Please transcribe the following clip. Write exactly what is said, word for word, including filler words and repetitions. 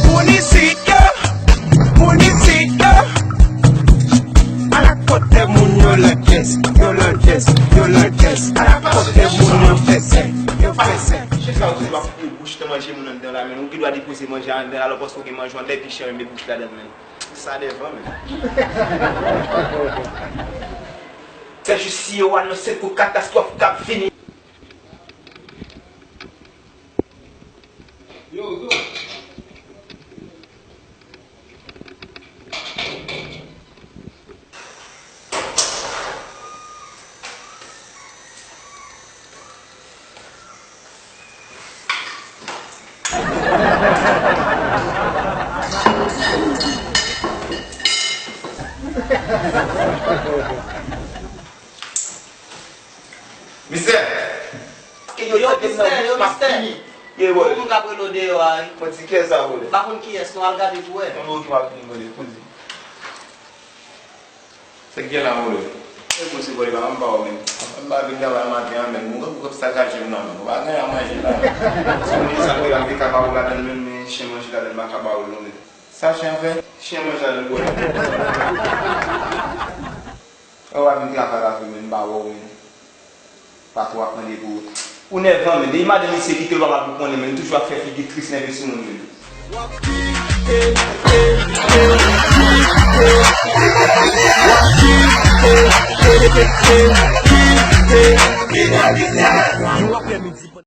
Moun isit yo, moun isit yo. Ala kote moun yo landjès, yo landjès, yo landjès. Ala kote moun yo fèsè, yo fèsè. Chèf la, ou di w ap foure bouch nan manje moun anndan la, men ou gen dwa depoze manje a anndan la, alò paske w gen manje anndan, epi chen renmen bouch ladan l, men. Sa nèvan, men. Fè jis si yo anonse kou katastwòf k ap vini. Yo, yo. Mistè! Yo, yo, mistè, yo, mistè. Ye, bòy. Gon moun k ap rele w deyò a, wi. Mwen di kiyès sa, bòy? M pa konn kiyès, non, al gade pou wè. Yon moun ki p ap vin, bòy, pou di. Sa k gen la, bòy? E bon, se bòy, pa m pa wè menm. M pa vin travay maten an, menm. Mwen, mwen, sakaje m nan, menm. Ou pa gen a manje la. Se moun sa, bòy, ap vin ka ba ou ladan, menm, men chen manje ladan, m pa ka ba ou, non, menm. Sa chen fè? Chen manje ladan, bòy. Ou pa vin travay avè m, men, m pa wè w, men. Patwon ap mande pou ou. Ou nèvan, men. Depi madanm misye kite l, ou pa mal pou konnen, men. Li toujou ap fè figi tris, nève sou moun, men.